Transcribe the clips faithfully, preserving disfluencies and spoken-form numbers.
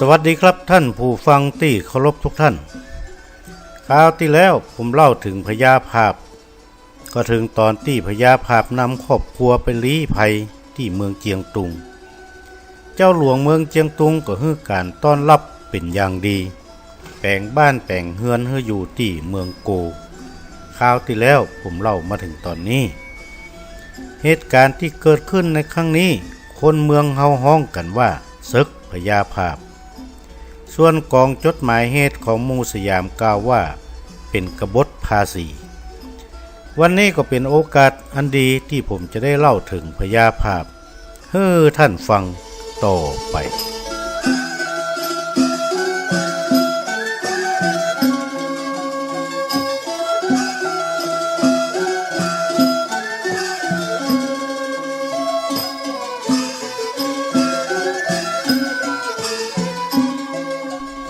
สวัสดีครับท่านผู้ฟังตี้เคารพทุกท่าน คราวตี้แล้วผมเล่าเถิงพญาผาบ ก็เถิงต๋อนตี้พญาผาบนำครอบครัวไปลี้ภัยตี้เมืองเจียงตุง เจ้าหลวงเมืองเจียงตุงก็หื้อก๋านต้อนฮับเป๋นอย่างดี แป๋งบ้านแป๋งเฮือนหื้ออยู่ตี้เมืองโก คราวตี้แล้วผมเล่ามาเถิงต๋อนนี้ เหตุก๋ารณ์ตี้เกิดขึ้นในครั้งนี้ คนเมืองเฮาฮ้องกั๋นว่าเสิ็กพญาผาบ ส่วนก๋องจดหมายเหตุของหมู่สยามกล่าวว่าเป๋นกบฏภาษี วันนี้ก็เป๋นโอกาสอันดีตี้ผมจะได้เล่าเถิงพญาผาบหื้อท่านฟังต่อไป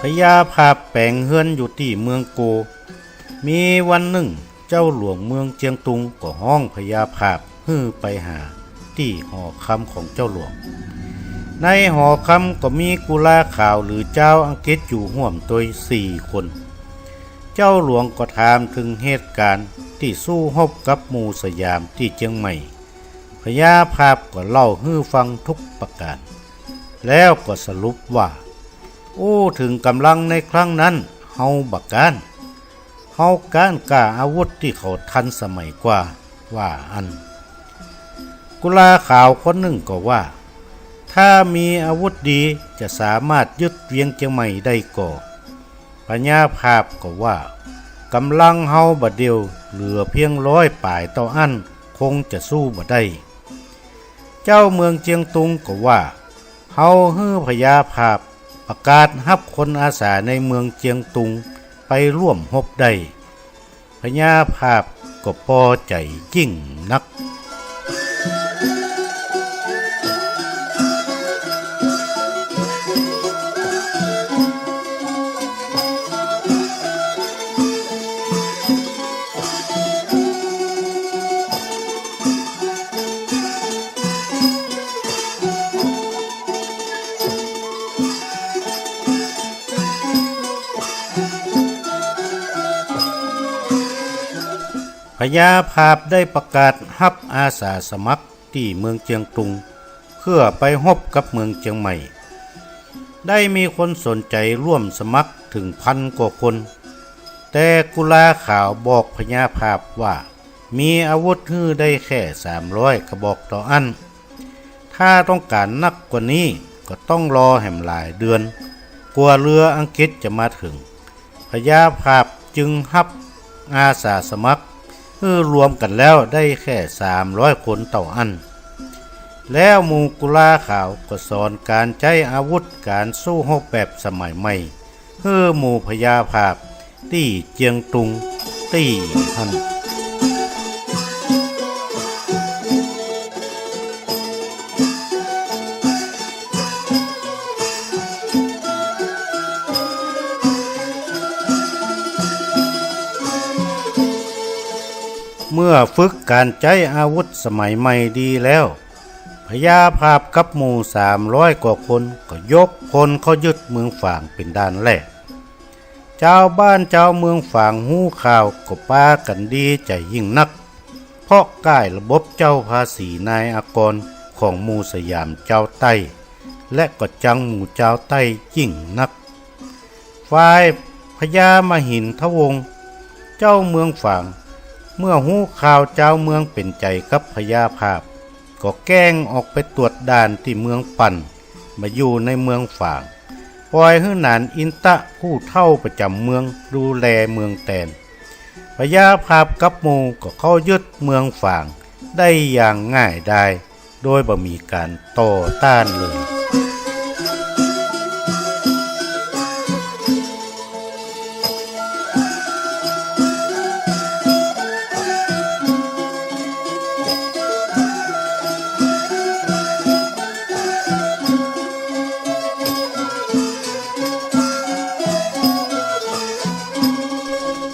พญาผาบแป๋งเฮือนอยู่ตี้เมืองโก มีวันนึ่ง เจ้าหลวงเมืองเจียงตุงก็ฮ้องพญาผาบหื้อไปหาตี้หอคำของเจ้าหลวง ในหอคำก็มีกุลาขาวหรือจาวอังกฤษอยู่ฮ่วมตวยสี่คน เจ้าหลวงก็ถามเถิงเหตุก๋ารณ์ตี้สู้ฮบกับหมู่สยามตี้เจียงใหม่ พญาผาบก็เล่าหื้อฟังทุกประก๋าน แล้วก็สรุปว่า อู้เถิงก๋ำลังในครั้งนั้น เฮาบ่ก๊าน เฮาก๊านก้าอาวุธตี้เขาทันสมัยกว่า ว่าอั้น กุลาขาวคนนึ่งก็ว่า ถ้ามีอาวุธดีจะสามารถยึดเวียงเจียงใหม่ได้ก่อ พญาผาบก็ว่า ก๋ำลังเฮาบ่าเดี่ยวเหลือเพียงร้อยป๋ายเต้าอั้น คงจะสู้บ่ได้ เจ้าเมืองเจียงตุงก็ว่า เฮาหื้อพญาผาบประกาศฮับคนอาสาในเมืองเจียงตุงไปร่วมฮบได้ พญาผาบก็ปอใจ๋ยิ่งนัก พญาผาบได้ประกาศฮับอาสาสมัครตี้เมืองเจียงตุง เพื่อไปฮบกับเมืองเจียงใหม่ ได้มีคนสนใจ๋ร่วมสมัครเถิงพันกว่าคน แต่กุลาขาวบอกพญาผาบว่า มีอาวุธหื้อได้แค่สามร้อยกระบอกเต้าอั้น ถ้าต้องก๋านนักกว่านี้ก็ต้องรอแหมหลายเดือน กว่าเรืออังกฤษจะมาเถิง พญาผาบจึงฮับอาสาสมัครหื้อรวมกั๋นแล้วได้แค่สามร้อยคนเต้าอั้น แล้วหมู่กุลาขาวก็สอนก๋านใจ๊อาวุธก๋านสู้ฮบแบบสมัยใหม่ หื้อหมู่พญาผาบตี้เจียงตุงตี้หั้น เมื่อฝึกก๋านใจ๊อาวุธสมัยใหม่ดีแล้ว พญาผาบกับหมู่สามร้อยกว่าคนก็ยกพลเข้ายึดเมืองฝางเป๋นด่านแรก จาวบ้านจาวเมืองฝางฮู้ข่าวก็ปากั๋นดีใจ๋ยิ่งนัก เพราะก้ายระบบเจ้าภาษีนายอากรของหมู่สยามจาวใต้ และก็จังหมู่จาวใต้ยิ่งนัก ฝ่ายพญามหินทวงศ์ เจ้าเมืองฝาง เมื่อฮู้ข่าวจาวเมืองเป๋นใจ๋กับพญาผาบ ก็แก้งออกไปตรวจด่านตี้เมืองปั่น บ่อยู่ในเมืองฝาง ป่อยหื้อหนานอินตะผู้เฒ่าประจ๋ำเมืองดูแลเมืองแตน พญาผาบกับหมู่ก็เข้ายึดเมืองฝางได้อย่างง่ายดาย โดยบ่มีก๋านต่อต้านเลย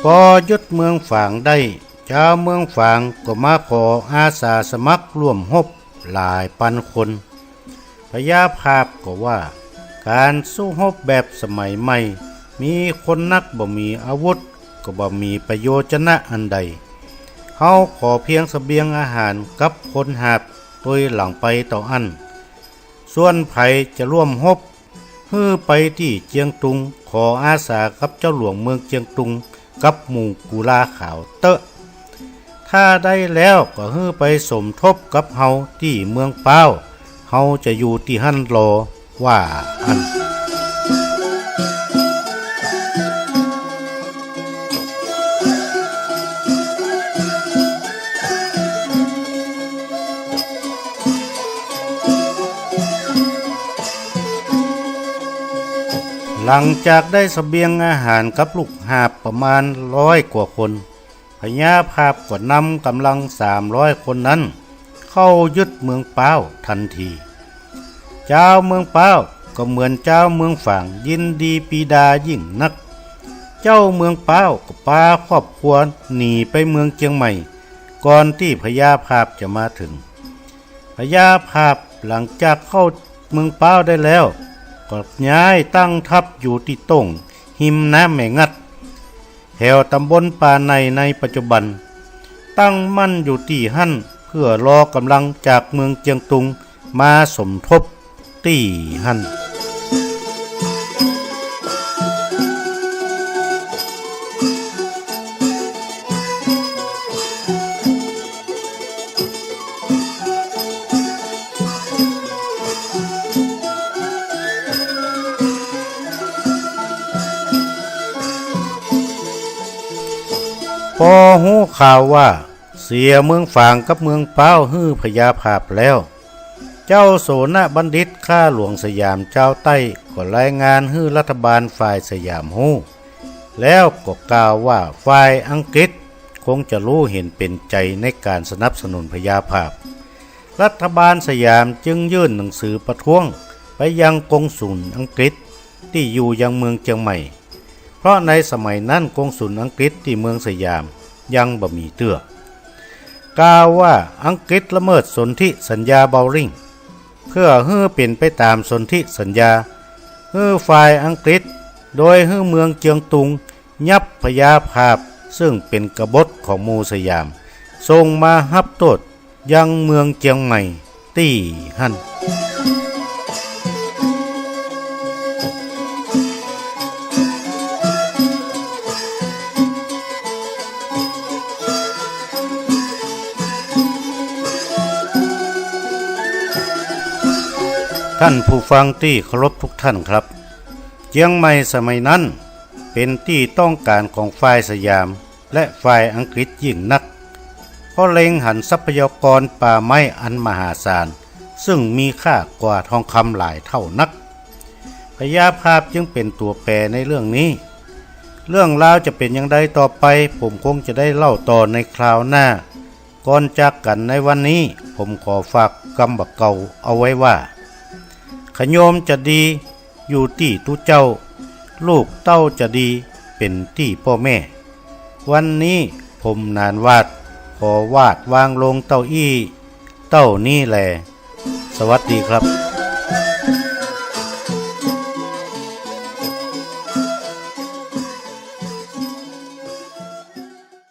ปอยึดเมืองฝางได้ จาวเมืองฝางก็มาขออาสาสมัครร่วมฮบหลายปันคน พญาผาบก็ว่า ก๋านสู้ฮบแบบสมัยใหม่ มีคนนักบ่มีอาวุธ ก็บ่มีประโยชนะอันใด เฮาขอเพียงเสบียงอาหารกับคนหาบตวยหลังไปเต้าอั้น ส่วนใผจะร่วมฮบ หื้อไปตี้เจียงตุง ขออาสากับเจ้าหลวงเมืองเจียงตุง กับหมู่กุลาขาวเต๊อะ ถ้าได้แล้วก็หื้อไปสมทบกับเฮาตี้เมืองป๊าว เฮาจะอยู่ตี้หั้นลอ ว่าอั้น หลังจากได้เสบียงอาหารกับลูกหาบประมาณร้อยกว่าคน พญาผาบก็นำก๋ำลังสามร้อยคนนั้น เข้ายึดเมืองป๊าวตันที จาวเมืองป๊าวก็เหมือนจาวเมืองฝางยินดีปรีดายิ่งนัก เจ้าเมืองป๊าวก็ปาครอบครัวหนีไปเมืองเจียงใหม่ ก่อนตี้พญาผาบจะมาเถิง พญาผาบหลังจากเข้าเมืองป๊าวได้แล้ว ก็ย้ายตั้งทัพอยู่ตี้โต้งฮิมน้ำแม่งัด แถวต๋ำบลป่าในในปัจจุบัน ตั้งมั่นอยู่ตี้หั้น เพื่อรอก๋ำลังจากเมืองเจียงตุงมาสมทบตี้หั้น ปอฮู้ข่าวว่า เสียเมืองฝางกับเมืองป๊าวหื้อพญาผาบแล้ว เจ้าโสณบัณฑิตข้าหลวงสยามจาวใต้ ก็รายงานหื้อรัฐบาลฝ่ายสยามฮู้ แล้วก็กล่าวว่าฝ่ายอังกฤษคงจะรู้เห็นเป๋นใจ๋ในก๋านสนับสนุนพญาผาบ รัฐบาลสยามจึงยื่นหนังสือประท้วงไปยังกงสุลอังกฤษตี้อยู่ยังเมืองเจียงใหม่ เพราะในสมัยนั้นกงสุลอังกฤษตี้เมืองสยามยังบ่มีเตื้อ กล่าวว่าอังกฤษละเมิดสนธิสัญญาเบลลิง เพื่อหื้อเป๋นไปต๋ามสนธิสัญญา หื้อฝ่ายอังกฤษ โดยหื้อเมืองเจียงตุงยับพญาผาบ ซึ่งเป๋นกบฏของหมู่สยาม ส่งมาฮับโต้ษยังเมืองเจียงใหม่ตี้หั้น ท่านผู้ฟังตี้เคารพทุกท่านครับ เจียงใหม่สมัยนั้นเป๋นตี้ต้องก๋านของฝ่ายสยาม และฝ่ายอังกฤษยิ่งนัก เพราะเล็งหันทรัพยากรป่าไม้อันมหาศาล ซึ่งมีค่ากว่าทองคำหลายเท่านัก พญาผาบจึงเป๋นตั๋วแปรในเรื่องนี้ เรื่องราวจะเป๋นอย่างใดต่อไป ผมคงจะได้เล่าต่อในคราวหน้า ก่อนจากกั๋นในวันนี้ ผมขอฝากกำบ่าเก่าเอาไว้ว่า ขะโยมจะดี อยู่ตี้ตุ๊เจ้า ลูกเต้าจะดี เป๋นตี้ป้อแม่ วันนี้ผมหนานหวาด ขอวาดวางลงเต้าอี้ เต้านี้แล สวัสดีครับ